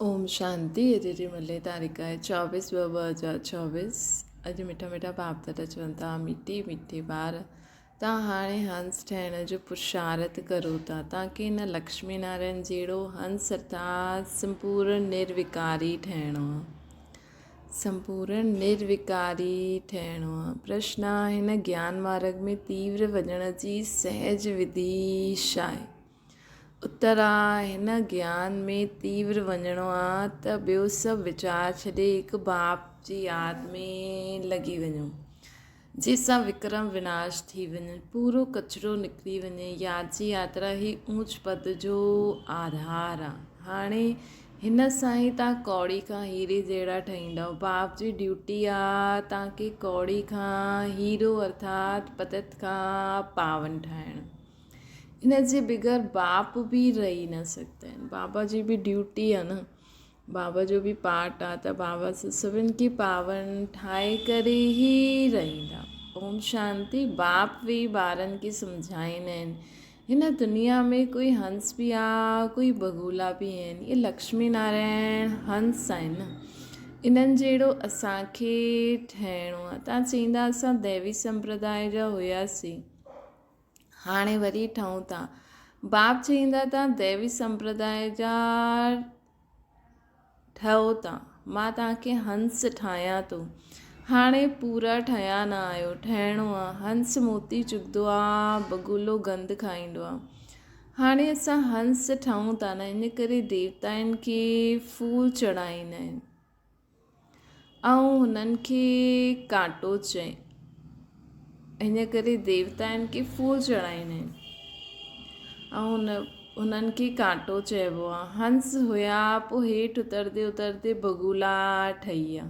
اوم شانتي اڄ جي ملي تاريخ آهي 24 ٻه 2024 اڄ مٺا مٺا باپ دادا چون ٿا مٺي مٺي ٻار تان هاڻي هنس ٺهڻ جو پرشارت ڪرو ٿا تان کي هن لڪشمي نارائڻ جهڙو هنس ارٿات سمپورن نروڪاري ٺهڻو آهي سمپورن نروڪاري ٺهڻو آهي پرشن آهي هن گيان مارگ ۾ تيور وڃڻ جي سهج وڌي ڇا آهي اتر آ، هن گيان ۾ تيور وڃڻو آ ته ٻيو سڀ ويچار ڇڏي هڪ باپ جي ياد ۾ لڳي وڃو، جنهن سان وڪرم وناش ٿي وڃن، پورو ڪچرو نڪري وڃي. ياد جي ياترا هي اونچ پد جو آڌار آ. هاڻي هن سان ئي تان ڪوڙي کان هيري جهڙا ٺهيندؤ. باپ جي ڊيوٽي آ تان کي ڪوڙي کان هيرو ارٿات پتت کان پاون ٺاهڻ. ان جي بغير باپ به رهي نه سگهندا آهن بابا جي به ڊيوٽي آهي نه بابا جو به پارٽ آهي ته بابا سڀن کي پاون ٺاهي ڪري ئي رهندا اوم شانتي باپ به ٻارن کي سمجهائيندا آهن هن دنيا ۾ ڪوئي هنس به آهي ڪوئي بگولا به آهن اهي لڪشمي نارائڻ هنس آهن نه انهن جهڙو اسانکي ٺهڻو آهي تان چئيندا اسان ديوي سمپرداء جا هياسين هاڻي وري ٺهون ٿا. باپ چئيندا ته ديوي سمپرداء جا ٺهو ٿا. مان توهان کي هنس ٺاهيان ٿو. هاڻي پورا ٺهيا نه آهيو، ٺهڻو آ. هنس موتي چڳندو آ، بگولو گند کائيندو آ. هاڻي اسان هنس ٺهون ٿا نه، ان ڪري ديوتائن کي ڦول چڙهائيندا آهن. ۽ هنن کي ڪانٽو چئي. ان ڪري ديوتائن کي ڦول چڙهائيندا آهن ۽ هنن کي ڪانٽو چئبو آهي. هنس هيا پوء هيٺ اترندي اترندي بگولا ٺهي ويا.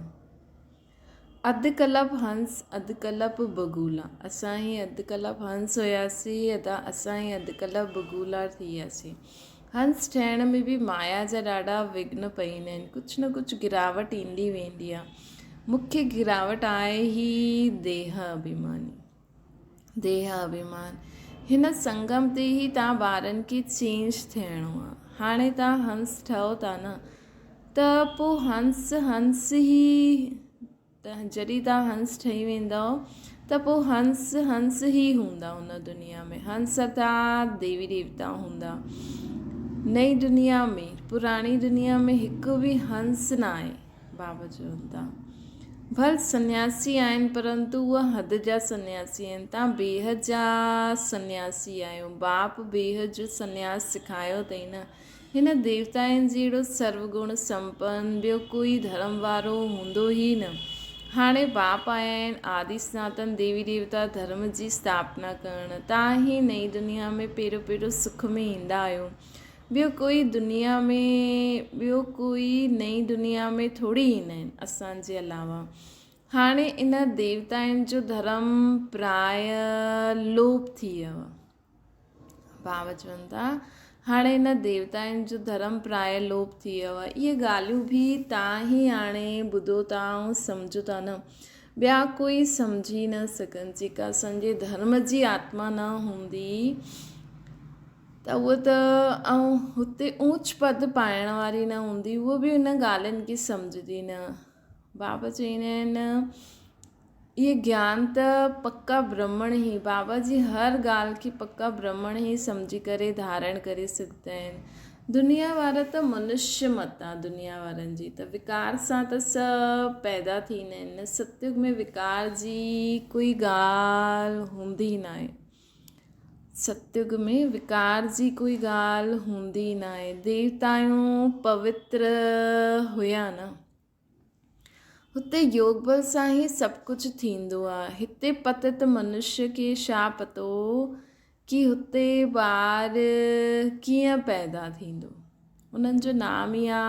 اڌ ڪلپ هنس اڌ ڪلپ بگولا. اسان هي اڌ ڪلپ هنس هياسين ادا اسان هي اڌ ڪلپ بگولا ٿي وياسين. هنس ٺهڻ ۾ به مايا جا ڏاڍا وگهن پئيندا آهن. ڪجهه نه ڪجهه گراوٽ ايندي ويندي آهي. مکيه گراوٽ آهي هي ديهه اڀيماني. ديهه اڀيمان. هن سنگم تي ئي تان ٻارن کي چينج ٿيڻو آ. هاڻي تان هنس ٺهو ٿا نه ته پو هنس هنس ئي ته جڏهن تان هنس ٺهي ويندؤ ته پو هنس هنس ئي هوندا هن دنيا ۾. هنس ارٿات ديوي ديوتا هوندا. نئين دنيا ۾ پراڻي دنيا ۾ هڪ به هنس ناهي. بابا چون ٿا، ڀل سنياسي آهن پرنتو اهي حد جا سنياسي آهن، توهان بيحد جا سنياسي آهيو، باپ بيحد جو سنياس سکايو اٿئي نه. هن ديوتائن جهڙو سرو گڻ سمپن ٻيو ڪوئي ڌرم وارو هوندو ئي نه. هاڻي باپ آيا آهن آدي سناتن ديوي ديوتا ڌرم جي اسٿاپنا ڪرڻ. توهان هي نئين دنيا ۾ پهريون پهريون سک ۾ ايندا آهيو. ٻيو ڪوئي دنيا ۾ ٻيو ڪوئي نئين دنيا ۾ ٿوري ايندا آهن اسان جي علاوه. هاڻي ان ديوتائن جو ڌرم پراء لوپ ٿي ويو آهي. ڀاو چون ٿا هاڻي ان ديوتائن جو ڌرم پراء لوپ ٿي ويو آهي. اهي ڳالهيون به تان ئي هاڻي ٻڌو ٿا ۽ سمجهو ٿا نه. ٻيا ڪوئي سمجهي نه سگهن. جيڪا اسان جي ڌرم جي آتما نه هوندي ته اهو ته ۽ هتي اوچ پد پائڻ واري نه هوندي اهو به ان ڳالهين کي سمجهندي نه. بابا چوندا آهن اهي گيان ته پڪا برهمڻ ئي بابا جي هر ڳالهه کي پڪا برهمڻ ئي سمجهي ڪري ڌارڻ ڪري سگهندا آهن. دنيا وارا ته منشيه مت آ دنيا وارن جي ته وڪار سان ته سڀ پيدا ٿيندا آهن نه ستيگ ۾ وڪار جي ڪوئي ڳالهه هوندي ناهي. ستيگ ۾ وڪار جي ڪوئي ڳالهه هوندي ناهي. ديوتائون پوتر هيا نه. هتي يوگ بل سان ئي سڀ ڪجهه ٿيندو آ. هتي پتت منشيه کي ڇا پتو ڪي هتي ٻار ڪيئن پيدا ٿيندو. انهن جو نام ئي آ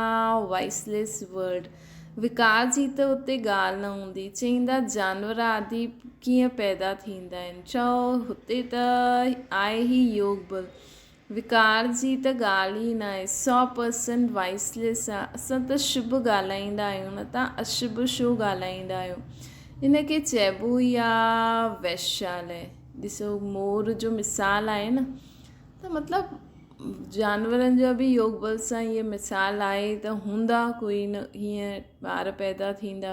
وائسليس ورلڊ. وڪار جي ته اتي ڳالهه نه هوندي. چئيندا جانور آدي ڪيئن پيدا ٿيندا آهن. چئو هتي ته آهي ئي يوگ بل. وڪار جي ته ڳالهه ئي ناهي. سئو پرسنٽ وائسليس آ. اسان ته شڀ ڳالهائيندا آهيون نه تان اشڀ ڇو ڳالهائيندا آهيو. ان کي چئبو ئي آ ويشالي. ڏسو مور جو مثال آهي نه ته مطلب. جانورن جا به يوگ بل سان اهي مثال آهي ته هوندا ڪوئي نه هيئن ٻار پيدا ٿيندا.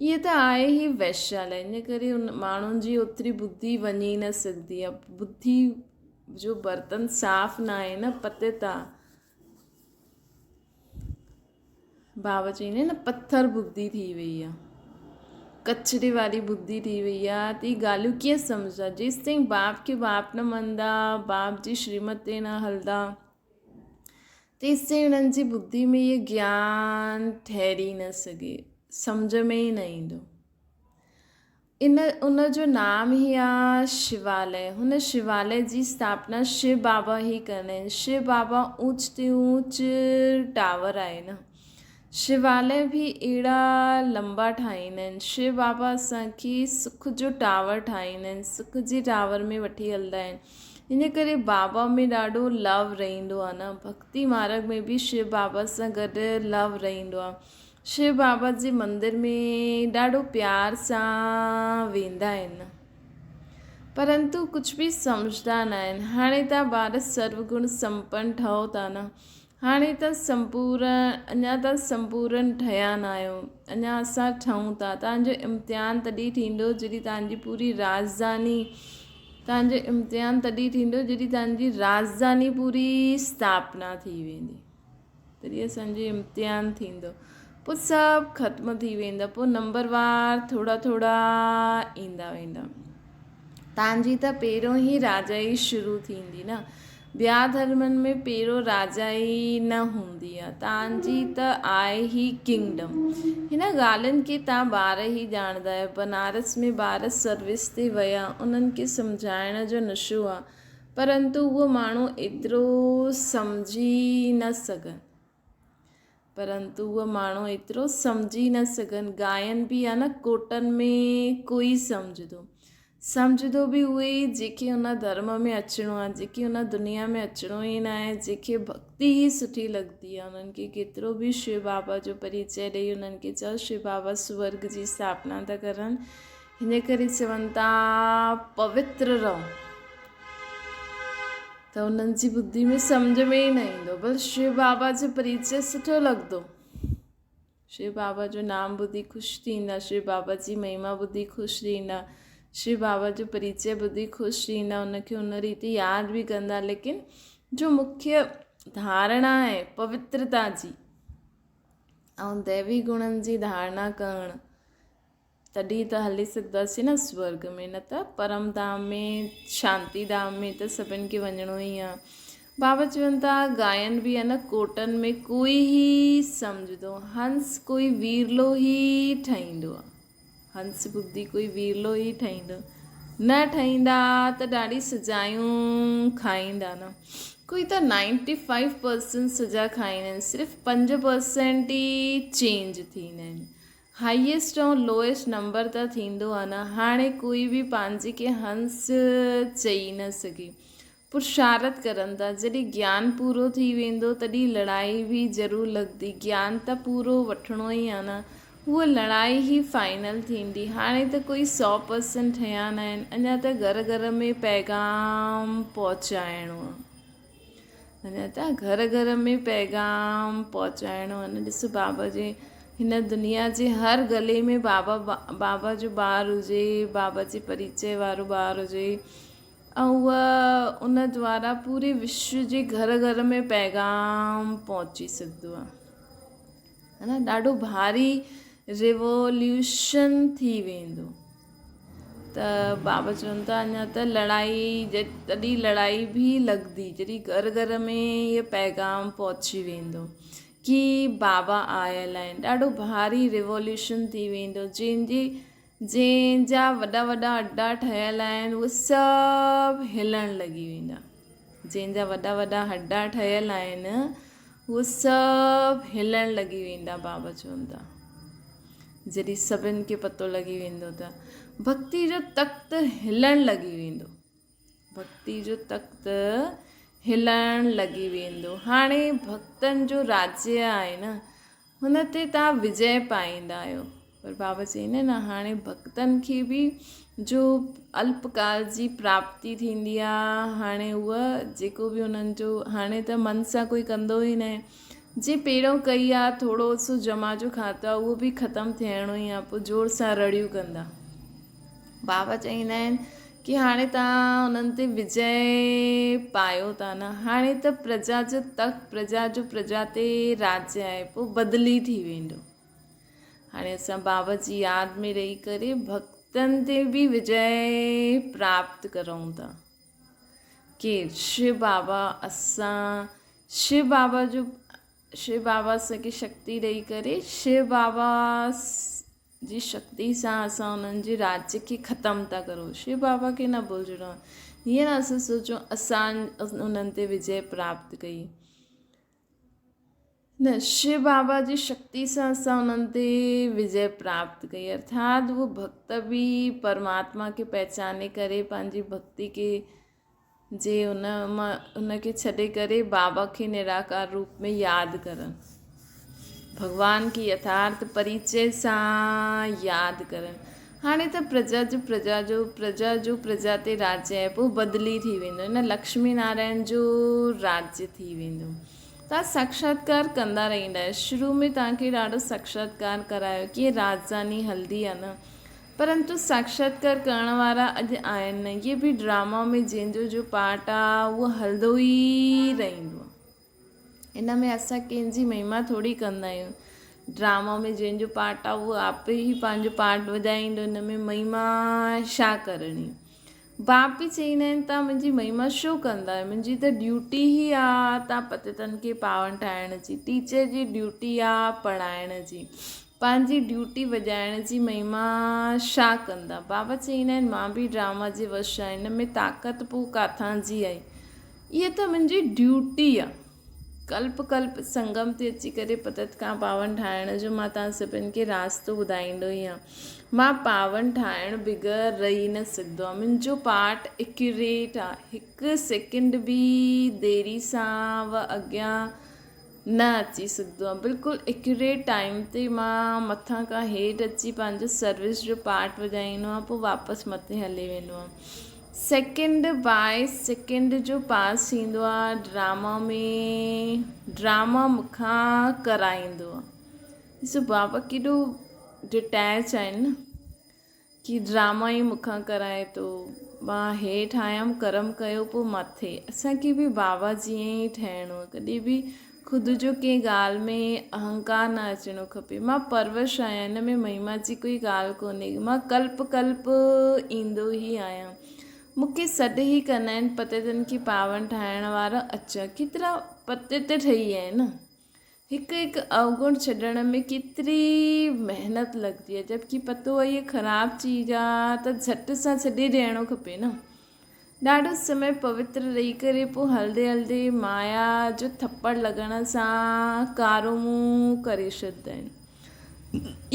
اهي ته آهي ئي ويشالي ان ڪري ان ماڻهن جي اوتري ٻڌي وڃي نه سگهندي آهي. ٻڌي جو برتن صاف نه آهي نه پتت آهي. بابا چئيندا آهن نه پٿر ٻڌي ٿي وئي آهي. ڪچري واري ٻڌي ٿي وئي آهي ته اهي ڳالهيون ڪيئن سمجهندا جيستائين باپ کي باپ نه مڃندا باپ جي شريمت تي نه هلندا تيستائين انهن جي ٻڌي ۾ اهي گيان ٺهري نه سگهي سمجهه ۾ ئي نه ايندو. ان ان جو نام ئي آ شوالي. هن شوالي جي اسٿاپنا شو بابا ئي ڪندا آهن. شو بابا اوچ تي اوچ ٽاور آهي نه. شوالي به اهڙا لمبا ٺاهيندا آهن. شو بابا اسان کي سک جو ٽاور ٺاهيندا آهن. سک جي ٽاور ۾ وٺي هلندا آهن. ان ڪري بابا ۾ ڏاڍو لو رهندو آ نه. ڀڳتي مارگ ۾ به شو بابا سان گڏ لو رهندو آ. شو بابا جي مندر ۾ ڏاڍو پيار سان ويندا آهن پرنتو ڪجهه به سمجهدا نه آهن هاڻي ته ٻار سرو گڻ سمپن ٺهو ٿا نه هاڻي ته سمپورن اڃا ته سمپورن ٺهيا نه آهيو اڃا اسان ٺهون ٿا تان جو امتحان تڏهن ٿيندو جڏهن تان جي پوري راجڌاني تان جو امتحان تڏهن ٿيندو جڏهن تان جي راجڌاني پوري اسٿاپنا ٿي ويندي. تڏهن اسان جو امتحان ٿيندو. پوء سڀ ختم ٿي ويندا. پوء نمبر وار ٿورا ٿورا ايندا ويندا. تان جي ته پهريون ئي راجائي شروع ٿيندي نه. ٻيا ڌرمن ۾ پهريون راجائي نه هوندي آ. تان جي ته آهي ئي ڪنگڊم. هن ڳالهين کي تان ٻار ئي ڄاڻندا آهيو. بنارس ۾ ٻار سروس تي ويا. انهن کي سمجهائڻ جو نشو آ. پرنتو اهو ماڻهو ايترو سمجهي نه سگهن. پرنتو اهو ماڻهو ايترو سمجهي نه سگهن. ڳائن به يا نه ڪوٽن ۾ ڪوئي سمجهندو. سمجهندو به اهي ئي جيڪي ان ڌرم ۾ اچڻو آهي، جيڪي ان دنيا ۾ اچڻو ئي نه آهي، جيڪي ڀڳتي ئي سٺي لڳندي آهي. انهن کي ڪيترو به شو بابا جو پريچي ڏئي انهن کي چئو شو بابا سورڳ جي اسٿاپنا ٿا ڪرن. هن ڪري چون ٿا پوتر رهو ته انهن جي ٻڌي ۾ سمجهه ۾ ئي نه ايندو بس شو بابا جو پريچي سٺو لڳندو شو بابا جو نام ٻڌي خوش ٿيندا شو بابا جي مهما ٻڌي خوش ٿيندا شو بابا جو پريچي ٻڌي خوش ٿيندا ان کي ان ريتي ياد به ڪندا ليڪن جو مکيه ڌارڻا آهي پوترتا جي ۽ ديوي گڻن جي ڌارڻا ڪرڻ تڏهن ته هلي سگهنداسين نه سورڳ ۾ نه ته پرم ڌام ۾ شانتي ڌام ۾ ته سڀن کي وڃڻو ئي آ. بابا چون ٿا گائن به ان ڪوٽن ۾ ڪوئي هي سمجهندو هنس ڪوئي ويرلو هي ٺهيندو آ. هنس ٻڌي ڪوئي ويرلو هي ٺهيندو نه ٺهيندا ته ڏاڍي سزايون کائيندا نه ڪوئي ته نائنٽي فائيو پرسنٽ سزا کائيندا آهن صرف 5% ئي چينج ٿيندا آهن. هائيسٽ ۽ لوئيسٽ نمبر ته ٿيندو آ نه. هاڻي ڪوئي به پنهنجي کي هنس چئي نه سگهي. پرشارت ڪرن ٿا. جڏهن گيان پورو ٿي ويندو تڏهن لڙائي به ضرور لڳندي. گيان ته پورو وٺڻو ئي آ نه. هوء لڙائي ئي فائنل ٿيندي. هاڻي ته ڪوئي 100% ٺهيا ناهن. اڃا ته گهر گهر ۾ پيغام پهچائڻو آ. اڃا ته گهر گهر ۾ پيغام پهچائڻو آهي نه ڏس بابا جي هن دنيا جي هر گلي ۾ بابا بابا جو ٻار هجي بابا جي پريچي وارو ٻار هجي ۽ اها ان دوارا پوري وشو جي گهر گهر ۾ پيغام پهچي سگهندو آهي ها نه ڏاڍو ڀاري ريوليوشن ٿي ويندو ته بابا چون ٿا اڃا ته لڙائي تڏهن لڙائي به لڳندي جڏهن گهر گهر ۾ اهو پيغام پهچي ويندو ڪي بابا آيل آهن ڏاڍو ڀاري ريوليوشن ٿي ويندو جنهن جي جنهن جا وڏا وڏا اڏا ٺهيل آهن اهي سڀ هلڻ لڳي ويندا جنهن جا وڏا وڏا هڏا ٺهيل آهن اهي سڀ هلڻ لڳي ويندا بابا چون ٿا جڏهن سڀن کي پتو لڳي ويندو ته ڀڳتي جو تخت هلڻ لڳي ويندو ڀڳتي جو تخت هلڻ لڳي ويندو هاڻي ڀڳتن جو راجيه آهي نه هن تي توهان وجئه پائيندا آهيو پر بابا چئيندا نه هاڻي ڀڳتن کي به جو الپڪال جي پراپتي ٿيندي آ هاڻي اهو جيڪو به انهن جو هاڻي ته من سان ڪوئي ڪندو ئي ناهي جي پهريون ڪئي آ ٿورو سو جمع جو کاتو آ اهو به ختم ٿيڻو ئي آ پوء زور سان رڙيون ڪندا. بابا چئيندا آهن ڪي هاڻي توهان انهن تي وجئه پايو ٿا نه هاڻي ته پرجا جو تخت پرجا جو پرجا تي راجيه آهي پوء بدلي ٿي ويندو. هاڻي اسان بابا جي ياد ۾ رهي ڪري ڀڳتن تي به وجئه پراپت ڪرون ٿا. ڪير؟ شو بابا اسان شو بابا جو شو بابا اسان کي شڪتي ڏئي ڪري شو بابا جي شڪتي سان اسان انهن جي راجيه کي ختم ٿا ڪرون. شو بابا کي نه ڀلجڻو آهي. هينئر اسان سوچون اسان انهن تي وجئه پراپت ڪئي. نه شو بابا جي شڪتي سان اسان انهن تي وجئه پراپت ڪئي ارٿات اهو ڀڳت به پرماتما کي پهچاني ڪري پنهنجي ڀڳتي کي جي ان مان ان کي ڇڏي ڪري بابا کي نراڪار روپ ۾ ياد ڪرن ڀڳوان کي يٿارٿ پريچي سان ياد ڪرن هاڻي ته پرجا جو پرجا جو پرجا جو پرجا تي راجيه آهي پوء بدلي ٿي ويندو ان لڪشمي نارائڻ جو راجيه ٿي ويندو توهان ساڪشاتڪار ڪندا رهندا آهيو. شروع ۾ توهان کي ڏاڍو ساڪشاتڪار ڪرايو، ڪيئن راڄڌاني هلندي آهي نه. پرنتو ساڪشاتڪار ڪرڻ وارا اڄ آهن نه. اهي به ڊراما ۾ جنهن جو جو پارٽ آهي اهو هلندو ئي رهندو آهي. ان ۾ اسان ڪنهن جي مهما ٿوري ڪندا آهيون. ڊراما ۾ جنهن جو پارٽ آهي اهو آپ ئي پنهنجو پارٽ وڄائيندو ان ۾ مهما ڇا ڪرڻي. باپ به چئيندا آهن توهان منهنجي مهما ڇو ڪندا آهيو منهنجي ته ڊيوٽي ئي آ توهان پتيتن کي پاون ٺاهڻ جي ٽيچر جي ڊيوٽي آ پڙهائڻ جي پنهنجي ڊيوٽي وڄائڻ جي مهما ڇا ڪندا بابا چئيندا آهن مان به ڊراما جي وش آهيان هن ۾ طاقت پوء ڪاٿان جي آئي اها ته منهنجي ڊيوٽي آ ڪلپ ڪلپ سنگم تي اچي ڪري پتت کان پاون ٺاهڻ جو مان توهان سڀن کي راستو ٻڌائيندو ئي آهيان. مان پاون ٺاهڻ بغير رهي نه سگهندو آهيان. منهنجو پارٽ ايڪيوريٽ آهي. هڪ سيڪنڊ به ديري سان و اڳيان نه اچي سگهندو آهيان. بلڪل ايڪيوريٽ ٽائيم تي مان مٿان کان هيٺ اچي پنهنجو سروس جو پارٽ وڄائيندو آهيان پوء واپس مٿي هلي ويندو آهيان. سيڪنڊ باء سيڪنڊ جو پاس ٿيندو آ ڊراما ۾ ڊراما مونکان ڪرائيندو آ ڏسو بابا ڪيڏو ڊٽيچ آهن نه ڪي ڊراما ئي مونکان ڪرائي ٿو مان هيٺ آيم ڪرم ڪيو پوء مٿي اسان کي به بابا جيئن ئي ٺهڻو آ ڪڏهن به خود جو ڪنهن ڳالهه ۾ اهنڪار نه اچڻو کپي. مان پروش آهيان، ان ۾ مهما جي ڪوئي ڳالهه ڪونهي. مان ڪلپ ڪلپ ايندو ئي آهيان. مون کي سڏ ئي ڪندا آهن پتيتن کي پاون ٺاهڻ وارا اچ. ڪيترا پتيت ٺهي ويا آهن نه. هڪ هڪ اوگڻ ڇڏڻ ۾ ڪيتري محنت لڳندي آهي. جبڪه پتو آهي اهي خراب چيز آهي ته جهٽ سان ڇڏي ڏيڻو کپي نه. ڏاڍو سمي پوتر رهي ڪري پوء هلندي هلندي مايا جو ٿپڙ لڳڻ سان ڪارو منهن ڪري ڇڏيندا آهن.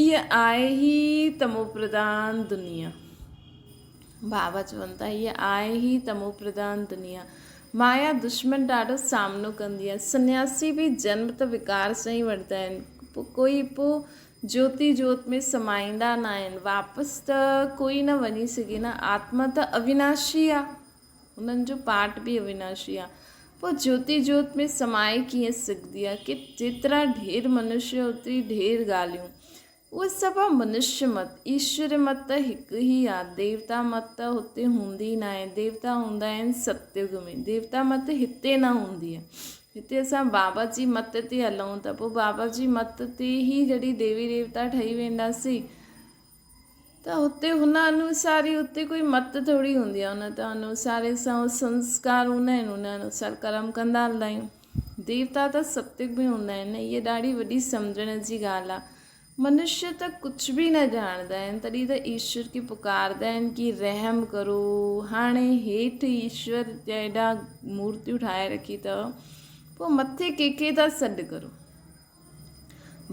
اها آهي ئي تمو پرڌان دنيا. بابا چون ٿا هيء آهي ئي تمو پرڌان دنيا. مايا دشمن ڏاڍو سامنو ڪندي آهي. سنياسي به جنم ته وڪار سان ئي وٺندا آهن. پوء ڪوئي پوء جوتي جوت ۾ سمائيندا ناهن، واپس ته ڪوئي نه وڃي سگهي نه، آتما ته اويناشي آ، انهن جو پارٽ به اويناشي آ، پوء جوتي جوت ۾ سمائي ڪيئن سگهندي آ، ڪي جيترا ڍير منشيه اوتري ڍير ڳالهيون، اهي سڀ آ منشيه مت، ايشوري مت ته هڪ ئي آ، ديوتا مت ته هتي هوندي ناهي، ديوتا هوندا آهن ستيگ ۾، ديوتا مت هتي نه هوندي آ. هتي اسان بابا جي مت تي هلون ته پوء بابا جي مت تي ئي جڏهن ديوي ديوتا ٺهي وينداسين ته هتي هن انوسار ئي هتي ڪوئي مت ٿوري هوندي آهي ان ته انوسار سان هو سنسڪار هوندا آهن ان انوسار ڪرم ڪندا هلندا آهيون ديوتا ته ستيگ ۾ هوندا آهن نه هيء ڏاڍي وڏي سمجهڻ جي ڳالهه آهي منشيه ته ڪجهه به نه ڄاڻندا آهن، تڏهن ته ايشور کي پڪارندا آهن ڪي رحم ڪرو. هاڻي هيٺ ايشور جا ايڏا مورتيون ٺاهي رکي اٿو، پوء مٿي ڪنهن کي ٿا سڏ ڪرو؟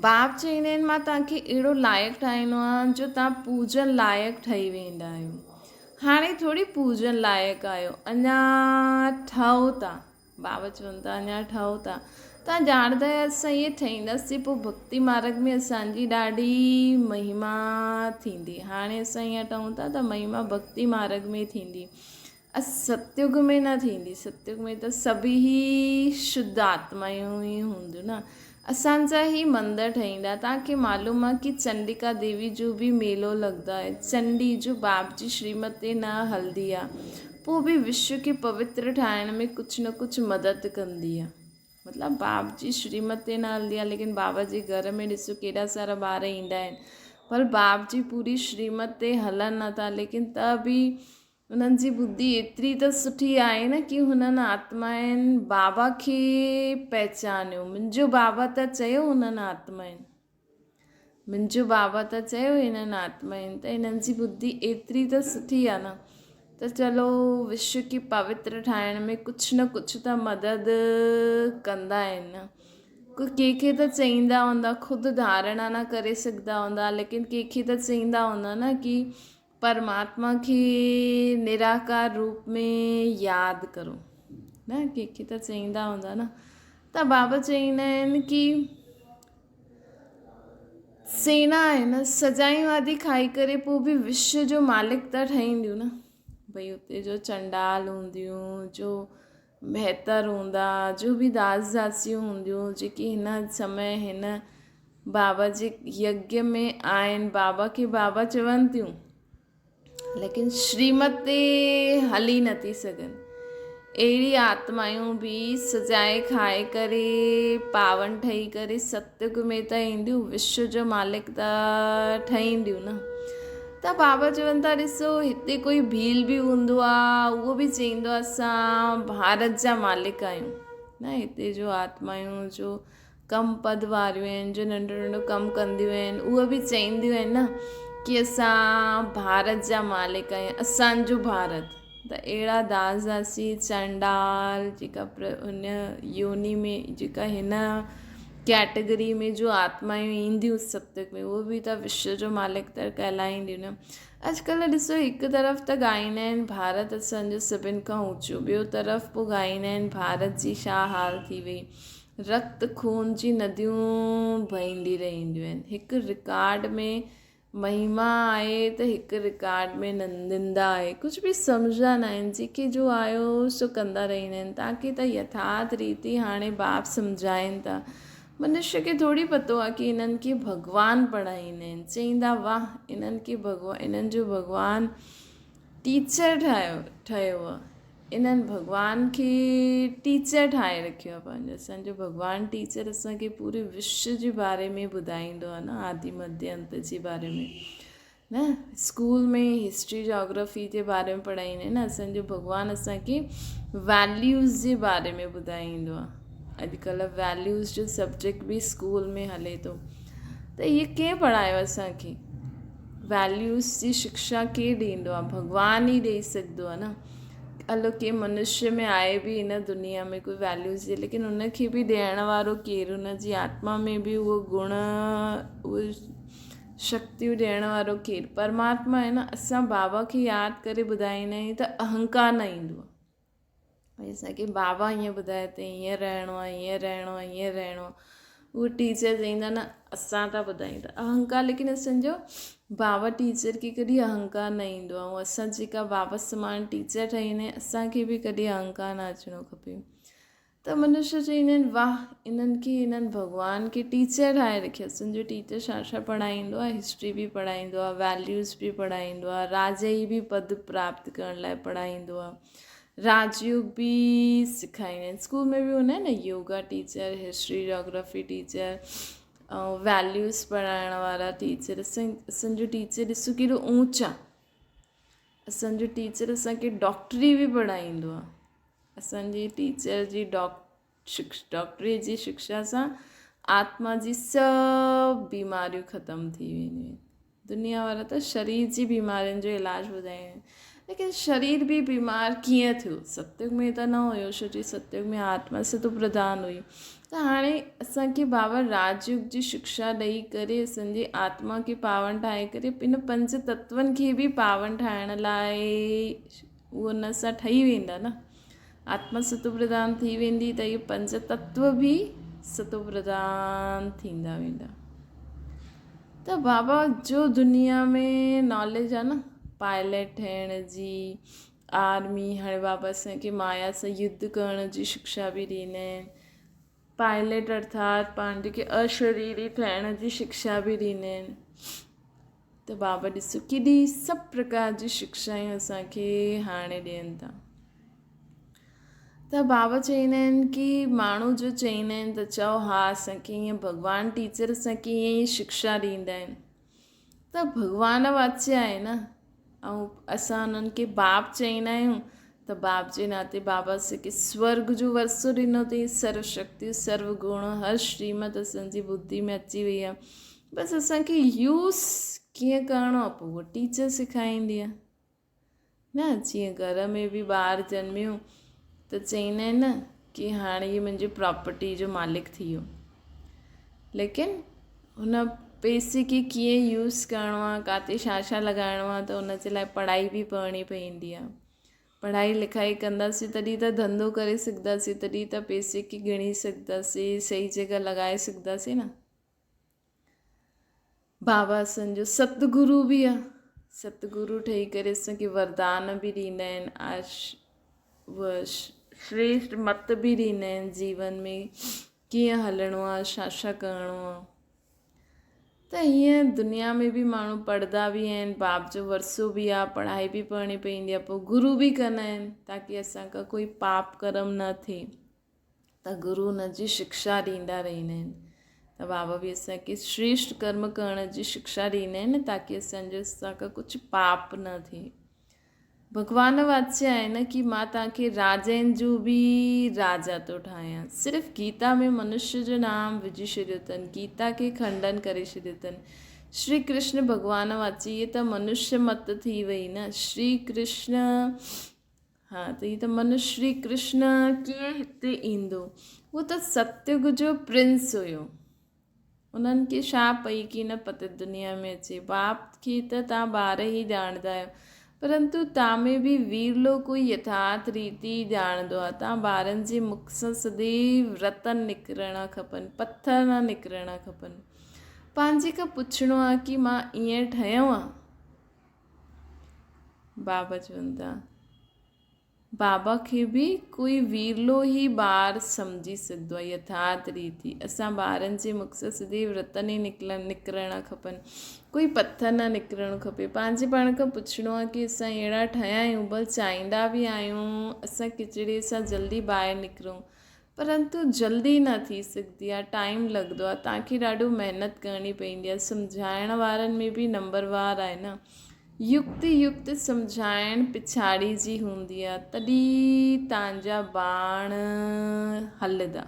باپ چئيندا آهن مان توهان کي اهڙو لائق ٺاهيندو آهيان جو توهان پوڄڻ لائق ٺهي ويندا آهيو. هاڻي ٿوري پوڄڻ لائق آهيو، اڃا ٺهو ٿا. بابا چون ٿا اڃا ٺهو ٿا. توهان ڄاڻندا آهيو اسان ائين ٺهينداسين پوء ڀڳتي مارڳ ۾ اسان جي ڏاڍي مهما ٿيندي. هاڻي اسان ائين ٺهون ٿا ته مهما ڀڳتي مارڳ ۾ ٿيندي. ستيگ ۾ نه ٿيندي. ستيگ ۾ ته سڀ ئي شڌ آتمائون ئي هونديون نه. اسان جا هي مندر ٺهيندا. توهان کي معلوم آهي ڪي چنڊيڪا ديوي جو به ميلو لڳندو آهي. چنڊي جو باپ جي شريمت تي نه هلندي آهي. پوء به وشو کي پوتر ٺاهڻ ۾ ڪجهه نه ڪجهه مدد ڪندي آهي. مطلب باب جي شريمت تي نه هلندي آهي ليڪن بابا جي گهر ۾ ڏسو ڪيڏا سارا ٻار ايندا آهن پر باب جي پوري شريمت تي هلن نٿا ليڪن ته به انهن جي ٻڌي ايتري ته سٺي آهي نه ڪي هنن آتمائن بابا کي پهچانيو منهنجو بابا ته چيو هنن آتمائن منهنجو بابا ته چيو هنن آتمائن ته هنن جي ٻڌي ايتري ته سٺي آهي نه ته چلو وشو کي پوتر ٺاهڻ ۾ ڪجهه نه ڪجهه ته مدد ڪندا آهن نه ڪنهن کي ته چئيندا هوندا خود ڌارڻا نه ڪري سگهندا هوندا ليڪن ڪنهن کي ته چئيندا هوندا نه ڪي پرماتما کي نراڪار روپ ۾ ياد ڪرو نه ڪنهن کي ته چئيندا هوندا نه ته بابا چئيندا آهن ڪي سينا آهي نه سجائي وادي کائي ڪري پوء به وشو جو مالڪ ته ٺهينديون نه ڀئي اتي جو چنڊال هونديون جو مهتر هوندا جو به داس داسيون هونديون جيڪي هن سمي هن بابا جي يگيه ۾ آهن بابا کي بابا چون ٿيون ليڪن شريمت تي هلي نٿي سگهن. اهڙي آتمائون به سجائي کائي ڪري پاون ٺهي ڪري ستيگ ۾ ته اينديون، وشو جو مالڪ ته ٺهينديون نه. ته بابا چون ٿا ڏسو هتي ڪوئي ڀيل به هوندو آ اهو به چئيندو آ اسان ڀارت جا مالڪ آهيون نه هتي جو آتمائون جو ڪم پد واريون آهن جو ننڍو ننڍو ڪم ڪنديون آهن اهي به چئينديون آهن نه ڪي اسان ڀارت جا مالڪ آهيون اسانجو ڀارت ته اهڙا داس داسي چنڊال جيڪا ان يوني ۾ جيڪا هن ڪيٽيگري ۾ جو آتمائون اينديون ستيگ ۾ اهو به ته وشو جو مالڪ ته ڪهلائينديون نه اڄڪلهه ڏسو هڪ طرف ته ڳائيندا آهن ڀارت اسانجو سڀن کان اوچو ٻيو طرف پوء ڳائيندا آهن ڀارت جي ڇا حال ٿي وئي رت خون جي نديون بهندي رهنديون آهن. هڪ رڪارڊ ۾ مهما آهي ته هڪ رڪارڊ ۾ نندا آهي. ڪجهه به سمجهندا نه آهن. جيڪي جو آيو سو ڪندا رهندا آهن. تاڪي ته يٿارٿ ريتي هاڻي باپ سمجهائين ٿا. منشيه کي ٿوري پتو آهي ڪي انهن کي ڀڳوان پڙهائيندا آهن. چئيندا واه انهن کي ڀڳوان انهن جو ڀڳوان ٽيچر ٺاهيو ٺهيو آهي. انهن ڀڳوان کي ٽيچر ٺاهي رکيو آهي پنهنجو اسان جو ڀڳوان ٽيچر اسان کي پوري وشو جي باري ۾ ٻڌائيندو آهي نه آدي مڌي انت جي باري ۾ نه اسڪول ۾ هسٽري جاگرافي جي باري ۾ پڙهائيندا آهن نه اسان جو ڀڳوان اسان کي ويليوز جي باري ۾ ٻڌائيندو آهي اڄڪلهه ويليوز جو سبجيڪٽ به اسڪول ۾ هلي ٿو ته اهي ڪنهن پڙهايو اسان کي ويليوز جي شڪشا ڪير ڏيندو آهي ڀڳوان ئي ڏيئي سگهندو آهي نه الو ڪي منشيه ۾ آهي به هن دنيا ۾ ڪوئي ويليوز جي ليڪن ان کي به ڏيڻ وارو ڪير ان جي آتما ۾ به اهو گڻ اهي شڪتيون ڏيڻ وارو ڪير پرماتما آهي نه اسان بابا کي ياد ڪري ٻڌائيندا آهيون ته اهنڪار نه ايندو آهي ڀئي اسان کي بابا ائين ٻڌائي ته ائين رهڻو آهي ائين رهڻو آهي ائين رهڻو آهي اهو ٽيچر چئيندا نه اسان ٿا ٻڌايون ته اهنڪار ليڪن اسانجو بابا ٽيچر کي ڪڏهن اهنڪار نه ايندو آهي ۽ اسان جيڪا بابا سمان ٽيچر ٺهيندا آهيون اسانکي به ڪڏهن اهنڪار نه اچڻو کپي ته منشيه چئيندا آهن واهه انهن کي انهن ڀڳوان کي ٽيچر ٺاهي رکيو اسان جو ٽيچر ڇا ڇا پڙهائيندو آهي هسٽري به پڙهائيندو آهي ويليوز به پڙهائيندو آهي راجائي به پد پراپت ڪرڻ لاء پڙهائيندو آهي راج يوگ به سکائيندا آهن اسڪول ۾ به هوندا آهن نه yoga teacher history geography teacher ۽ values پڙهائڻ وارا ٽيچر اسان اسانجو ٽيچر ڏسو ڪيڏو اونچ آهي اسانجو ٽيچر اسانکي ڊاڪٽري به پڙهائيندو آهي اسانجي ٽيچر جي ڊاڪ ڊاڪٽري جي شڪشا سان آتما جي سڀ بيماريون ختم ٿي وينديون آهن. دنيا وارا ته شرير جي بيمارين جو علاج ٻڌائيندا آهن ليڪن شرير به بيمار ڪيئن ٿيو ستيگ ۾ ته نه هيو ڇو جي ستيگ ۾ آتما ستو پرڌان هئي ته هاڻي اسان کي بابا راج يوگ جي شڪشا ڏئي ڪري اسان جي آتما کي پاون ٺاهي ڪري ان پنج تتون کي به پاون ٺاهڻ لاء اهو ان سان ٺهي ويندا نه آتما ستو پرڌان ٿي ويندي ته اهي پنج تتو به ستو پرڌان ٿيندا ويندا. ته بابا جو دنيا ۾ ناليج آ نه پائليٽ ٺهڻ جي، آرمي، هاڻي بابا اسان کي مايا سان يڌ ڪرڻ جي شڪشا به ڏيندا آهن. پائليٽ ارٿات پاڻ کي اشريري ٺهڻ جي شڪشا به ڏيندا آهن. ته بابا ڏسو ڪيڏي سڀ پرڪار جي شڪشائون اسان کي هاڻي ڏين ٿا. ته بابا چئيندا آهن ڪي ماڻهو جو چئيندا آهن ته چئو ها اسان کي ائين ڀڳوان ٽيچر اسان کي ائين ئي شڪشا ڏيندا آهن ته ڀڳوان واچي آهي نه ۽ اسان انهن کي باپ چئيندا آهيون ته باپ جي ناتي بابا اسان کي سورگ جو ورثو ڏنو اٿئي سرو شڪتي سرو گڻ هر شريمت اسان جي ٻڌي ۾ اچي وئي آهي بس اسان کي يوز ڪيئن ڪرڻو آهي پوء اهو ٽيچر سيکاريندي آهي نه جيئن گهر ۾ به ٻار جنميو ته چئيندا آهن نه ڪي هاڻي هي منهنجي پراپرٽي جو مالڪ ٿي ويو ليڪن هن پئسي کي ڪيئن يوز ڪرڻو آهي ڪاٿي ڇا ڇا لڳائڻو آهي ته ان جي لاء پڙهائي به پڙهڻي پوندي آهي پڙهائي لکائي ڪنداسين تڏهن ته ڌنڌو ڪري سگهنداسين تڏهن ته پئسي کي ڳڻي سگهنداسين صحيح جڳهه لڳائي سگهنداسين نه بابا اسان جو ست گرو به آ ست گرو ٺهي ڪري اسان کي وردان به ڏيندا آهن آش شريشٽ مت به ڏيندا آهن جيون ۾ ڪيئن هلڻو آ ڇا ڇا ڪرڻو آ ته هيئن دنيا ۾ به ماڻهو پڙهندا به آهن باپ جو ورثو به آ پڙهائي به پڙهڻي پوندي آ پوء گرو به ڪندا آهن تاڪي اسان کان ڪوئي پاپ ڪرم نه ٿئي ته گرو ان جي شڪشا ڏيندا رهندا آهن ته بابا به اسان کي شريشٽ ڪرم ڪرڻ جي شڪشا ڏيندا آهن تاڪي اسان جو اسان کان ڪجهه پاپ نه ٿئي. ڀڳوان واتسيه آهي نه ڪي مان توهان کي راجائن جو به راجا ٿو ٺاهيان. صرف گيتا ۾ منشيه جو نام وجهي ڇڏيو اٿن، گيتا کي کنڊن ڪري ڇڏيو اٿن. شري ڪرشن ڀڳوان واتسيه هيء ته منشيه مت ٿي وئي نه. شري ڪرشن ها ته هي ته من شري ڪرشن ڪيئن هتي ايندو؟ هو ته ستيگ جو پرنس هيو. انهن کي ڇا پئي ڪي نه پتي دنيا ۾ اچي. باپ کي ته تان ٻار ئي ڄاڻندا آهيو. پرنتو تان ۾ به ويرلو ڪوئي يٿارٿ ريتي ڄاڻندو آهي. تان ٻارن جي مک سان سديو رتن نڪرڻا کپن، پٿر نه نڪرڻا کپن. پنهنجي کان پڇڻو آهي ڪي مان ائين ٺهيو آهيان؟ بابا چون ٿا، بابا کي به ڪوئي ويرلو ئي ٻار سمجهي سگهندو آهي يٿارٿ ريتي. اسان ٻارن جي مک سان سديو رتن ئي نڪرڻا کپن، ڪوئي پٿر نه نڪرڻو کپي. پنهنجي پاڻ کان پڇڻو آهي ڪي اسان اهڙا ٺهيا آهيون، بل چاهيندا به آهيون اسان ڪچڙي سان جلدي ٻاهر نڪرون، پرنتو جلدي نه ٿي سگهندي آهي، ٽائيم لڳندو آهي، توهان کي ڏاڍو محنت ڪرڻي پوندي آهي، سمجهائڻ وارن ۾ به نمبر وار آهي نه، يڪتي يڪت سمجهائڻ پڇاڙي جي هوندي آهي، تڏهن توهان جا ٻاڻ هلندا.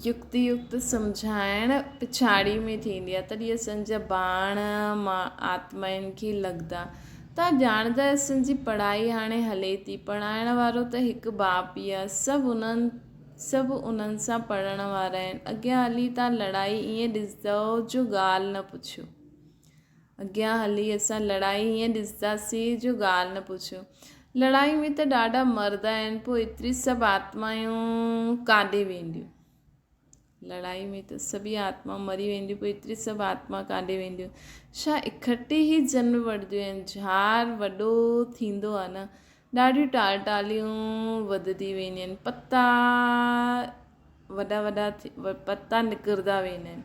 يڪتي يڪت سمجهائڻ پڇاڙي ۾ ٿيندي آهي، تڏهن اسان جا ٻاڻ آتمائن کي لڳندا. توهان ڄاڻندا آهيو اسان جي پڙهائي هاڻي هلي ٿي. پڙهائڻ وارو ته هڪ باپ ئي آهي. سڀ انهن سڀ انهن سان پڙهڻ وارا آهن. اڳيان هلي توهان لڙائي ائين ڏسندؤ جو ڳالهه نه پڇيو. اڳيان هلي اسان لڙائي ائين ڏسنداسين جو ڳالهه نه پڇيو. لڙائي ۾ ته ڏاڍا مردا آهن پوء ايتري سڀ آتمائون ڪاڏي وينديون؟ لڙائي ۾ ته سڀئي آتما مري وينديون پوء ايتري سڀ آتما ڪاڏي وينديون؟ ڇا اڪٺي ئي جنم وٺنديون آهن؟ جھار وڏو ٿيندو آهي نه، ڏاڍيون ٽال ٽاليون وڌندي وينديون آهن، پتا وڏا وڏا پتا نڪرندا ويندا آهن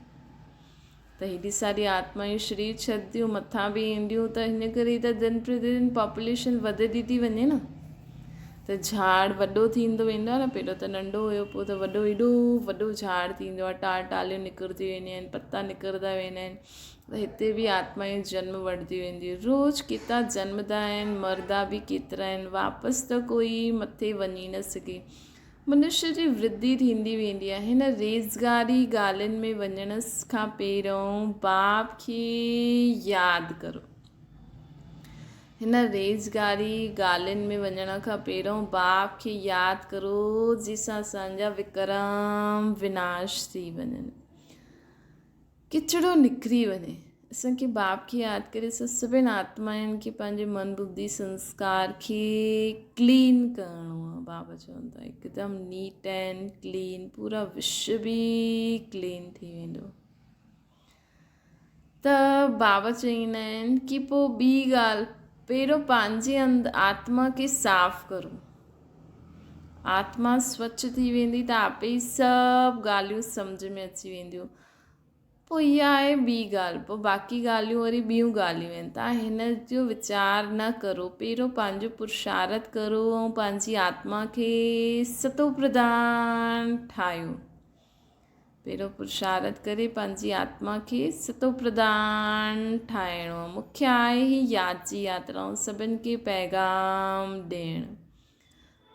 ته هيڏي ساري آتمائون شرير ڇڏنديون مٿان به اينديون ته هن ڪري ته دن پرتي دن پاپوليشن وڌندي ٿي وڃي نه. ته جھاڙ وڏو ٿيندو ويندو آهي نه پهريون ته ننڍو هيو پوء ته وڏو ايڏو وڏو جھاڙ ٿيندو آهي ٽار ٽاليون نڪرنديون وينديون آهن پتا نڪرندا ويندا آهن ته هتي به آتمائون جنم وٺنديون وينديون روز ڪيترا جنمدا آهن مردا به ڪيترا آهن واپس ته ڪوئي مٿي وڃي نه سگهي منشي جي ورڌي ٿيندي ويندي آهي هن ريزگاري ڳالهين ۾ وڃڻ کان پهريون باپ کي ياد ڪرو هن ريزگاري ڳالهين ۾ وڃڻ کان پهريون باپ کي ياد ڪرو جنهن سان اسان جا وڪرم وناش ٿي وڃن. ڪچڙو نڪري وڃي. اسان کي باپ کي ياد ڪري اسان سڀن آتمائن کي پنهنجي من ٻڌي سنسڪار کي ڪلين ڪرڻو آهي. بابا چون ٿا هڪدم نيٽ اينڊ ڪلين، پورا وشو به ڪلين ٿي ويندو. ته بابا چئيندا آهن ڪي پوء ٻي ڳالهه پهريون پنهنجي اندر آتما کي صاف ڪرو. آتما سوڇ ٿي ويندي ته آپي ئي سڀ ڳالهيون سمجهه ۾ اچي وينديون. پوء اها آهي ٻي ڳالهه، پوء باقي ڳالهيون وري ٻيون ڳالهيون آهن. تان هن جو ويچار نه ڪرو، پهريون پنهنجو پرشارٿ ڪرو ۽ پنهنجي آتما کي ستوپرڌان ٺاهيو. پهريون پرشارٿ ڪري پنهنجي آتما کي ستوپرڌان ٺاهڻو. مکيه آهي هي ياد جي ياترائون سڀن کي پيغام ڏيڻ.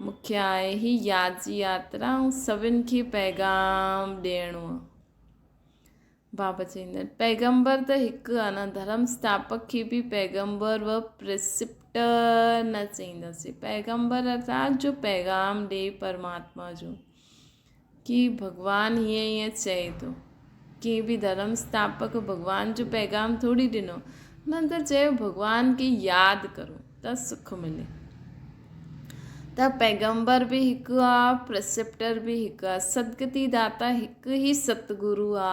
مکيه آهي هي ياد جي ياترا ۽ سڀن کي پيغام ڏيڻو. بابا چئيندا آهن پيغمبر ته هڪ آهي نه، ڌرم اسٿاپڪ کي به پيغمبر و پريسپٽر نه چئينداسين. پيغمبر ارٿات جو پيغام ڏي پرماتما جو. ڪي ڀڳوان هيئن هيئن چئي ٿو. ڪنهن به ڌرم اسٿاپڪ ڀڳوان جو پيغام ٿوري ڏنو. هنن ته چيو ڀڳوان کي ياد ڪرو ته سک ملي. ته پيغمبر به هڪ آ، پرسيپٽر به هڪ آ، سدگتي داتا هڪ ئي ستگرو آ،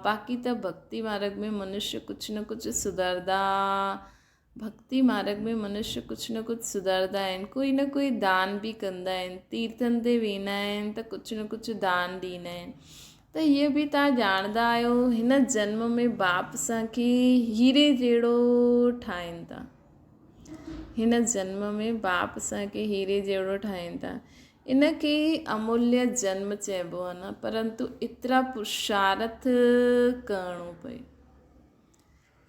باقي ته ڀڳتي مارڳ ۾ منشيه ڪجهه نه ڪجهه سڌردا. ڀڳتي مارڳ ۾ منشيه ڪجهه نه ڪجهه سڌارندا آهن، ڪوئي نه ڪوئي دان به ڪندا آهن، تيرٿن تي ويندا آهن ته ڪجهه نه ڪجهه دان ڏيندا آهن ته هيء به توهان ڄاڻندا آهيو هن جنم ۾ باپ اسان کي هيري جهڙو ٺاهين ٿا. هن جنم ۾ باپ اسان کي هيري جهڙو ٺاهين ٿا. ان کي ئي اموليه جنم چئبو آهي نه پرنتو ايترا پرشارٿ ڪرڻو پئي.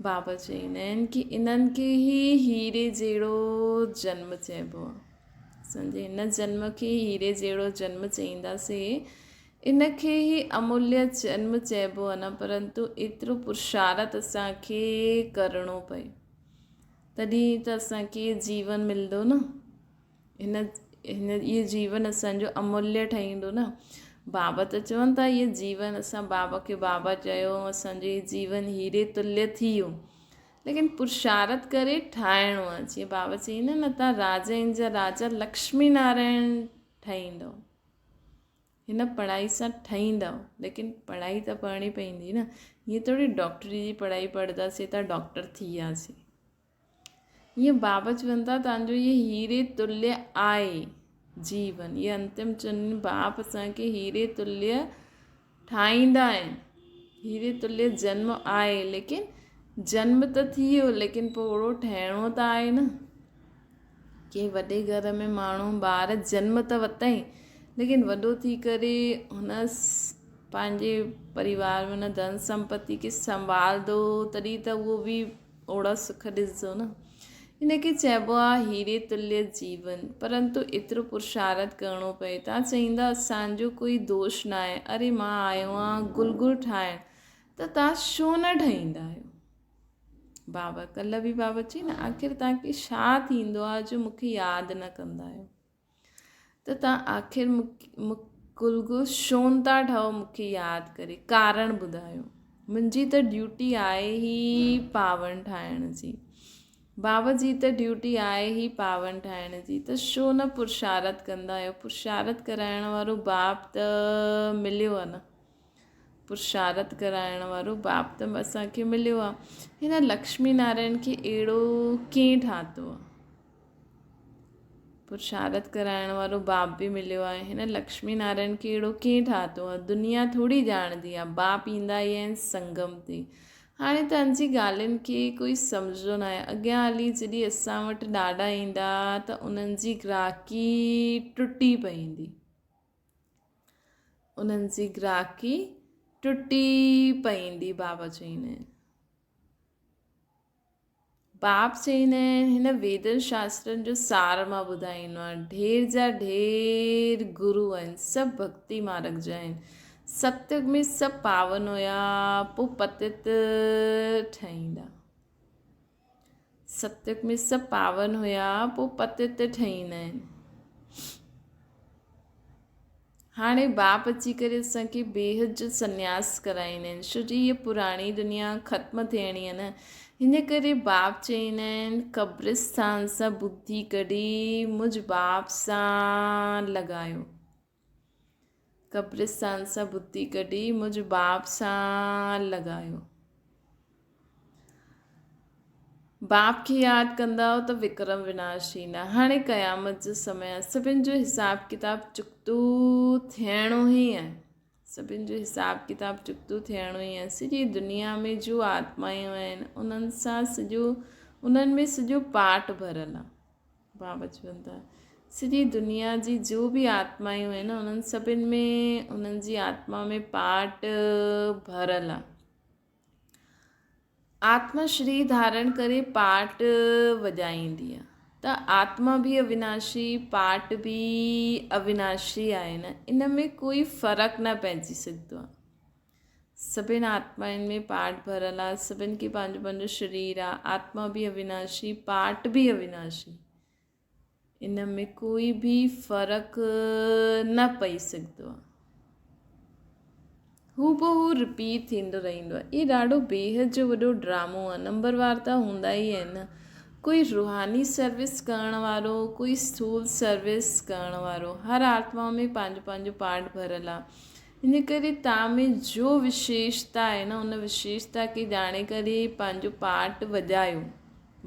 بابا چئيندا آهن ڪي انهن کي ئي هيري جهڙو جنم چئبو آهي. اسان جي هن جنم کي هيري جهڙو جنم چئينداسين ان کي ئي اموليه جنم چئبو آهي نه پرنتو ايترو پرشارٿ اسان کي ڪرڻو پئي تڏهن ته اسان کي جيون ملندو نه. هن هن اهو جيون اسان جو اموليه ٺهيندو نه. بابا ته چون ٿا اهو جيون اسان بابا کي بابا چيو اسان جو اهو جيون هيري تليه ٿي ويو. ليڪن پرشارٿ ڪري ٺاهڻو آهي. جيئن بابا چئي نه نه تان راجائن جا راجا لڪشمي نارائڻ ٺهيندو. هن پڙهائي سان ٺهيندؤ ليڪن پڙهائي ته پڙهڻي پوندي نه. ائين ٿوري ڊاڪٽري جي پڙهائي پڙهنداسين ته ڊاڪٽر ٿي وياسين. ائين بابا چون ٿا تان جو هي هيري تليه آهي جيون هي انتم چون باپ اسان کي هيري تليه ٺاهيندا آهن هيري تليه جنم آهي ليڪن جنم ته ٿي ويو ليڪن پوء اوڙو ٺهڻو ته آهي نه ڪنهن وڏي گهر ۾ ماڻهو ٻار جنم ته ورتائين ليڪن وڏو ٿي ڪري هن پنهنجي پريوار ۾ هن ڌن سمپتي کي سنڀالندو تڏهن ته اهو به اوڙا سک ڏسجو نه. ان کي چئبو آ هيري تليه جيون. پرنتو ايترو پرشارٿ ڪرڻو پئي. تان چئيندا اسان جو ڪوئي دوش ناهي. اري مان آيو آن گلگل ٺاهڻ ته تان ڇو نه ٺهيندا آهيو. بابا ڪلهه به بابا چئي نه آخر تان کي ڇا ٿيندو آ جو مون کي ياد نه ڪندا آهيو. ته تان آخر گلگل ڇونه ٿا ٺهو مون کي ياد ڪري ڪارڻ ٻڌايو. منهنجي ته ڊيوٽي آهي ئي پاون ٺاهڻ جي. بابا جي ته ڊيوٽي آهي ئي پاون ٺاهڻ جي ته ڇو نه پرشارت ڪندا آهيو. پرشارت ڪرائڻ وارو باپ ته مليو آهي نه. پرشارت ڪرائڻ وارو باپ ته اسان کي مليو آهي. هن لڪشمي نارائڻ کي اهڙو ڪيئن ٺاهتو آهي. پرشارت ڪرائڻ وارو باپ به مليو آهي. هن لڪشمي نارائڻ کي اهڙو ڪيئن ٺاهتو آهي؟ دنيا ٿوري ڄاڻندي آهي. باپ ايندا ئي آهن سنگم تي. هاڻي تنهن جي ڳالهين کي ڪوئي سمجهندو ناهي. اڳيان هلي جڏهن اسان وٽ ڏاڏا ايندا ته انهن جي گراهڪي ٽٽي پوندي. انهن جي گراهڪي ٽٽي پوندي بابا چئيندا آهن. باپ چئيندا آهن، هن ويدن شاسترن جو سار مان ٻڌائيندو آهيان. ڍير جا ڍير گرو آهن، سڀ ڀڳتي مارڳ جا آهن. ستيگ ۾ سڀ پاون هيا، پوء پتت ٺهيندا. ستيگ ۾ سڀ پاون هيا، پوء پتت ٺهيندا آهن. هاڻي باپ اچي ڪري اسان کي بيحد جو سنياس ڪرائيندا آهن، ڇو جو هيء پراڻي دنيا ختم ٿيڻي آهي نه، هن ڪري باپ چئيندا آهن قبرستان سان ٻڌي ڪڍي مجھ باپ سان لڳايو. قبرستان سان بتي ڪڍي مجھ باپ سان لڳايو. باپ کي ياد ڪندا ته وڪرم وناش ٿيندا. هاڻي قيامت جو سمي آهي. سڀن جو حساب ڪتاب چڪتو ٿيڻو ئي آهي. سڀن جو حساب ڪتاب چڪتو ٿيڻو ئي آهي. سڄي دنيا ۾ جو آتمائون آهن انهن سان سڄو انهن ۾ سڄو پاٺ ڀريل آهي. بابا چون ٿا، سڄي دنيا جي جو به آتمائون آهن انهن سڀن ۾ انهن جي آتما ۾ پاٽ ڀريل آهي. آتما شرير ڌارڻ ڪري پاٽ وڄائيندي آهي ته آتما به اويناشي پاٽ به اويناشي آهي نه ان ۾ ڪوئي فرق نه پئجي سگهندو آهي. سڀن آتمائن ۾ پاٺ ڀريل آ، سڀن کي پنهنجو پنهنجو شرير آ، آتما به اويناشي، پاٺ به اويناشي. ان ۾ ڪوئي به فرق نه پئي سگهندو آ. هوبهو رپيٽ ٿيندو رهندو آ. هي ڏاڍو بيحد جو وڏو ڊرامو آ. نمبر وار ته هوندا ئي آهن نه. ڪوئي روحاني سروس ڪرڻ وارو، ڪوئي اسٿول سروس ڪرڻ وارو. هر آتما ۾ پنهنجو پنهنجو پاٺ ڀريل آ. ان ڪري توهان ۾ جو وشيشتا آهي نه ان وشيشتا کي ڄاڻي ڪري پنهنجو پاٺ وڄايو.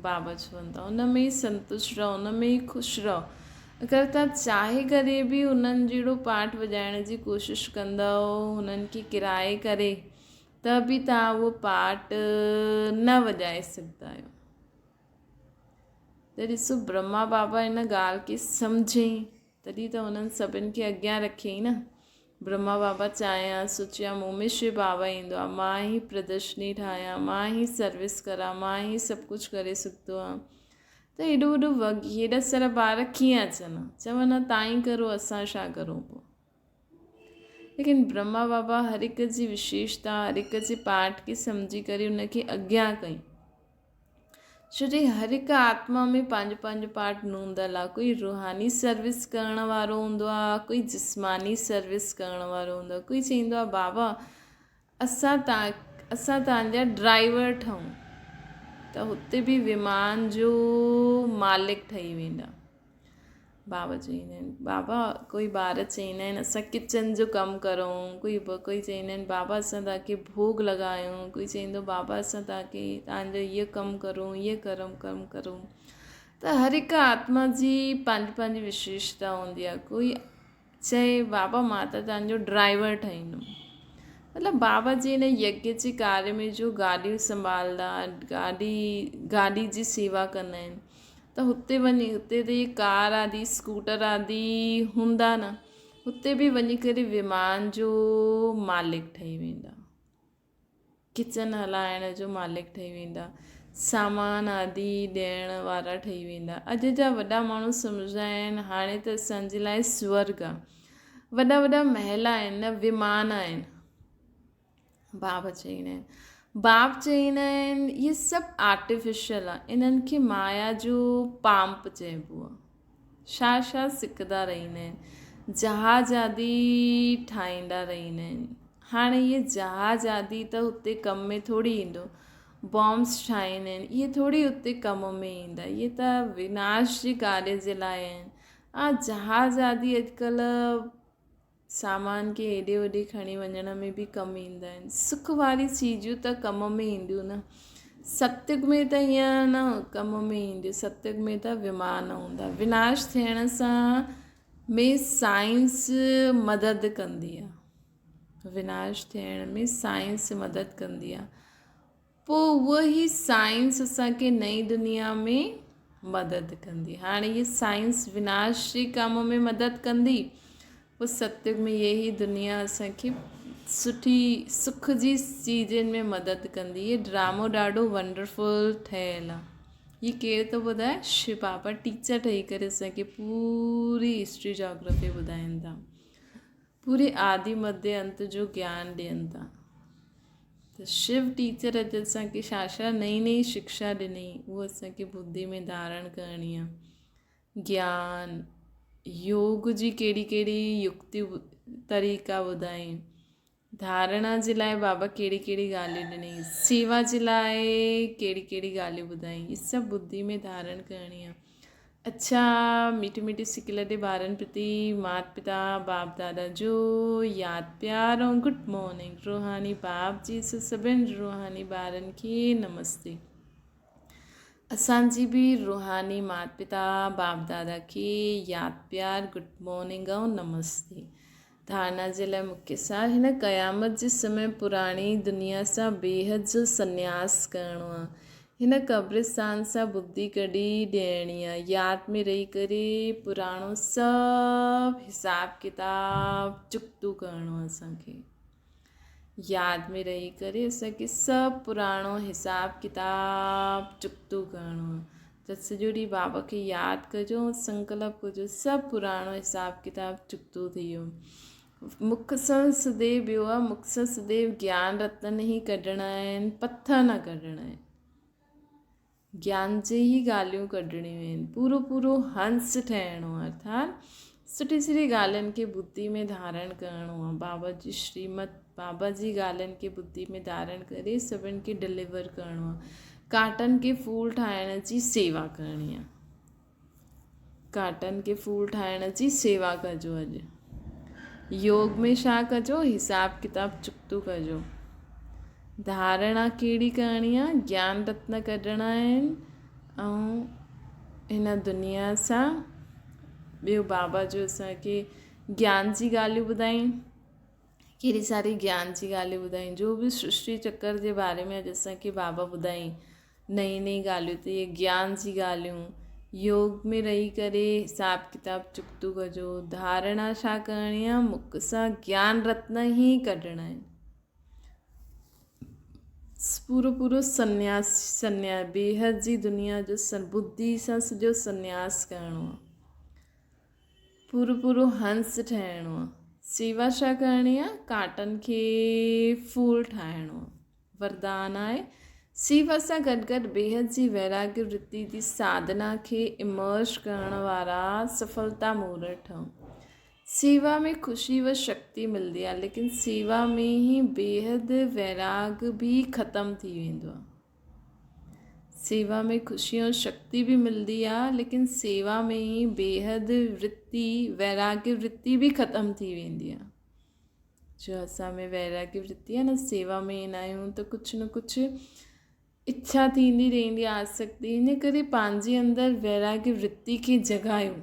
بابا چون ٿا ان ۾ ئي سنتشٽ رهو ان ۾ ئي خوش رهو. اگر توهان چاهي ڪري به انهن جهڙو پاٺ وڄائڻ جي ڪوشش ڪندؤ انهن کي ڪرائي ڪري ته به توهان اهو پاٺ نه وڄائي سگهندا آهيو. ته ڏسو برهما بابا ان ڳالهه کي سمجهيائين تڏهن ته انهن سڀن کي اڳيان رکيائين نه. برهما بابا چاهيان، سوچيان مون ۾ شو بابا ايندو آهي، مان ئي پردرشني ٺاهيان، مان ئي سروس ڪران، مان ئي سڀ ڪجهه ڪري سگهندو آهيان. ته هيڏو وڏو وڳ، هيڏا سارا ٻار ڪيئن اچن ها؟ چون ها تان ئي ڪرو اسان ڇا ڪرون پوء. ليڪن برهما بابا هر هڪ جي وشيشتا، هر هڪ جي پاٺ کي سمجهي ڪري ان کي اڳيان ڪئي. ڇو جو هر هڪ آتما ۾ پنهنجو پنهنجو پارٽ نوندل آ. ڪوئي روحاني سروس ڪرڻ وارو هوندو آ، ڪوئي جسماني سروس ڪرڻ وارو هوندو آ. ڪوئي چئيندو آ بابا اسان تان اسان توهان جا ڊرائيور ٺهون ته هتي به ومان جو مالڪ ٺهي ويندا. بابا چئيندا آهن بابا ڪوئي ٻار چئيندا آهن اسان ڪچن جو ڪم ڪرون ڪوئي ڪوئي چئيندا آهن بابا اسان توهان کي ڀوڳ لڳايون ڪوئي چئيندو بابا اسان توهان کي توهان جو هيء ڪم ڪرون هيء ڪرم ڪم ڪرون ته هر هڪ آتما جي پنهنجي پنهنجي وشيشتا هوندي آهي ڪوئي چئي بابا مان ته توهان جو ڊرائيور ٺهيندم مطلب بابا جي هن يگيه جي ڪاريه ۾ جو گاڏيون سنڀالدا گاڏي گاڏي جي سيوا ڪندا آهن ته هتي وڃي هتي ته اهي ڪار آدي اسڪوٽر آدي هوندا نه هتي به وڃي ڪري ومان جو مالڪ ٺهي ويندا ڪچن هلائڻ جو مالڪ ٺهي ويندا، سامان آدي ڏيڻ وارا ٺهي ويندا. اڄ جا وڏا ماڻهو سمجهندا آهن هاڻي ته اسان جي لاء سورڳ آ. وڏا وڏا محل آهن نه ومان آهن. باب چئيندا آهن. باب چئيندا آهن اهي سڀ آرٽيفيشل آ انهن کي مايا جو پامپ چئبو آ. ڇا ڇا سکندا رهندا آهن. جهاز آدي ٺاهيندا رهندا آهن. هاڻي اهي جهاز آدي ته هتي ڪم ۾ ٿوري ايندو. بامس ٺاهيندا آهن اهي ٿوري هتي ڪم ۾ ايندا. اهي ته وناش جي ڪاريه جي لاء آهن. ها جهاز آدي اڄڪلهه سامان کي هيڏي هوڏي کڻي وڃڻ ۾ به ڪم ايندا آهن. سک واري چيزون ته ڪم ۾ اينديون نه. ستيگ ۾ ته ائين نه ڪم ۾ اينديون. ستيگ ۾ ته ومان هوندا. وناش ٿيڻ سان ۾ سائنس مدد ڪندي آهي. وناش ٿيڻ ۾ سائنس مدد ڪندي آهي. پوء اها ئي سائنس اسان کي نئين دنيا ۾ مدد ڪندي. هاڻي هيء سائنس وناش جي ڪم ۾ مدد ڪندي، پوء ستيگ ۾ اها ئي دنيا اسان کي سٺي سک جي چيزن ۾ مدد ڪندي. هيء ڊرامو ڏاڍو ونڊرفل ٺهيل آهي. هي ڪير ٿو ٻڌائي؟ شو بابا ٽيچر ٺهي ڪري اسان کي پوري هسٽري جاگرافي ٻڌائين ٿا. پوري آدي مڌي انت جو گيان ڏين ٿا. ته شو ٽيچر اڄ اسان کي ڇا ڇا نئين نئين شڪشا ڏني اهو اسان کي ٻڌي ۾ ڌارڻ ڪرڻي آهي. گيان، يوگ جي ڪهڙي ڪهڙي يڪتيون طريقا ٻڌائين. ڌارڻا جي لاء بابا ڪهڙي ڪهڙي ڳالهيون ڏني. سيوا جي لاء ڪهڙي ڪهڙي ڳالهيون ٻڌائين. هي سڀ ٻڌي ۾ ڌارڻ ڪرڻي آهي. اڇا ميٺي ميٺي سڪ لڏي ٻارن پرتي مات پتا باپ دادا جو ياد پيار ۽ گڊ مارننگ روحاني باپ جي سڀن روحاني ٻارن کي نمستي. اسان جي به روحاني مات پتا باپ دادا کي ياد پيار گڊ مارننگ ۽ نمستي. ڌارنا جي لاء مکيه سار هن قيامت جي سمي پراڻي دنيا سان بيحد جو سنياس ڪرڻو آ. هن قبرستان سان ٻڌي ڪڍي ڏيڻي آ. ياد ۾ رهي ڪري پراڻو سڀ حساب ڪتاب چڪتو ڪرڻو آ اسان کي. ياد ۾ رهي ڪري اسان کي سڀ پراڻو حساب ڪتاب چڪتو ڪرڻو آهي ته سڄو ڏينهن بابا کي ياد ڪجو ۽ سنڪلپ ڪجو سڀ پراڻو حساب ڪتاب چڪتو ٿي ويو. مک سان سديو ٻيو آهي مک سان سديو گيان رتن ئي ڪڍڻا آهن پٿر نه ڪڍڻا آهن. گيان جي ئي ڳالهيون ڪڍڻيون آهن. پورو پورو هنس ٺهڻو آهي ارٿات سٺي سٺي ڳالهين کي ٻڌي ۾ ڌارڻ ڪرڻو آهي. بابا جي شريمت بابا جي ڳالهين کي ٻڌي ۾ ڌارڻ ڪري سڀن کي ڊليور ڪرڻو آهي. ڪانٽن کي ڦول ٺاهڻ جي سيوا ڪرڻي آهي. ڪانٽن کي ڦول ٺاهڻ جي سيوا ڪجو اڄ. يوگ ۾ ڇا ڪجو؟ حساب ڪتاب چڪتو ڪجو. ڌارڻا ڪهڙي ڪرڻي آ؟ گيان رتن ڪڍڻا آهن ۽ هن دنيا سان ٻيو بابا جو اسان کي گيان جي ڳالهيون ٻڌائين. ڪهڙي ساري گيان جي ڳالهيون ٻڌائين. جو به سرشٽي چڪر جي باري ۾ اڄ اسان کي بابا ٻڌائين. نئين نئين ڳالهيون ته اهي گيان جي ڳالهيون، يوگ ۾ رهي ڪري حساب ڪتاب چڪتو ڪجو، ڌارڻا ڇا ڪرڻي آ، مک سان گيان رتن ئي ڪڍڻا آهن. پورو پورو سنياس سنياس بيحد جي دنيا جو ٻڌي سان سڄو سنياس ڪرڻو آ. پورو پورو هنس ٺهڻو آ. سيوا ڇا ڪرڻي آ، ڪانٽن کي ڦول ٺاهڻو آ. وردان آهي. سيوا سان گڏ گڏ بيحد جي ويراڳ ورتي جي ساڌنا کي امرج ڪرڻ وارا سڦلتا مورت ٺهون. سيوا ۾ خوشي و شڪتي ملدي آهي ليڪن سيوا ۾ ئي بيحد ويراڳ به ختم ٿي ويندو آهي. سيوا ۾ خوشي ۽ شڪتي به ملدي آهي ليڪن سيوا ۾ ئي بيحد ورتي ويراڳ ورتي به ختم ٿي ويندي آهي. جو اسان ۾ ويراڳي ورتي آهي نه سيوا ۾ ايندا آهيون ته ڪجهه نه ڪجهه اڇا ٿيندي رهندي آهي آسڪتي ان ڪري پنهنجي اندر ويراڳي ورتي کي جڳايو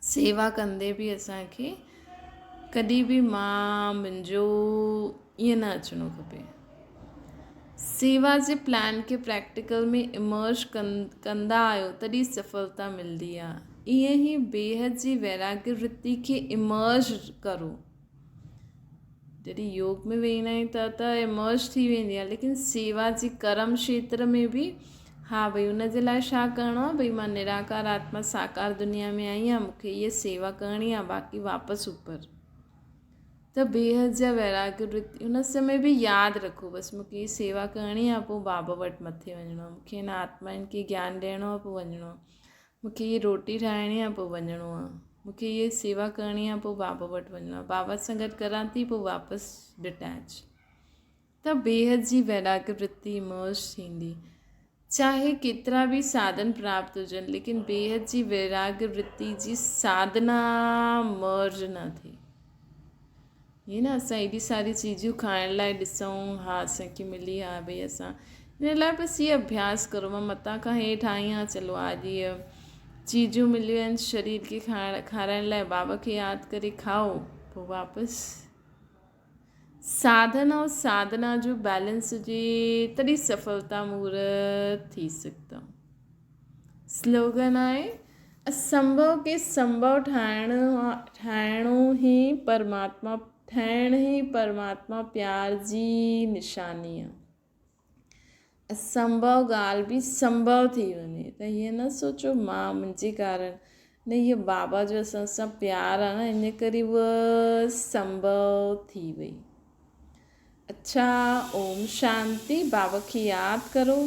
سيوا ڪندي به اسانکي ڪڏهن به مان منهنجو ائين نه اچڻو کپي سيوا جي پلان کي پريڪٽيڪل ۾ امرج ڪندا آهيو تڏهن سڦلتا ملندي آهي. ائين ئي بيحد جي ويراڳ ورتي کي امرج ڪرو. جڏهن يوگ ۾ ويهندا آهيون ته ته امرج ٿي ويندي آهي ليڪن سيوا جي ڪرم کيتر ۾ به ها ڀئي ان جي لاء ڇا ڪرڻو آهي ڀئي مان نراڪار آتما ساڪار دنيا ۾ آئي آهيان مون کي هيء سيوا ڪرڻي آهي باقي واپس اوپر. ته بيحد جا ويراڳ ورتي ان سمي به ياد رکو بس مون کي هي سيوا ڪرڻي آهي پوء بابا وٽ مٿي وڃڻو آهي مون کي هن آتمائن کي گيان ڏيڻو آهي پوء وڃڻو آهي مون کي هي روٽي ٺاهڻي آهي پوء وڃڻو آهي مون کي هي سيوا ڪرڻي آهي پوء بابا وٽ وڃڻو آهي بابا سان گڏ ڪران ٿي پوء واپس ڊٽيچ ته بيحد جي ويراڳ ورتي امرج ٿيندي. چاهي ڪيترا به ساڌن پراپت هجن، ليڪن بيحد جي ويراڳ ورتي جي ساڌنا مرج نه ٿئي. ائين نه اسان ايڏي ساري چيزون کائڻ لاء ڏسون ها اسان کي ملي ها ڀئي اسان ان لاء بس هي اڀياس ڪرو مان متان کان هيٺ آئي آهيان چلو آج هي چيزون مليون آهن شرير کي کائڻ کارائڻ لاء بابا کي ياد ڪري کائو پوء واپس ساڌن ۽ ساڌنا جو بيلنس هجي تڏهن سڦلتا مورت ٿي سگهندو. سلوگن آهي اسنڀو کي سنڀو ٺاهڻ ٺاهڻو ئي پرماتما ٺهڻ ئي پرماتما پيار جي نشاني آهي. اسنڀو ڳالهه به سنڀو ٿي وڃي ته هيئن نه سوچو مان منهنجي ڪارڻ نه هيء بابا جو اسان سان پيار آهي نه ان ڪري هوء سنڀو ٿي وئي. اڇا اوم شانتي بابا کي ياد ڪرو.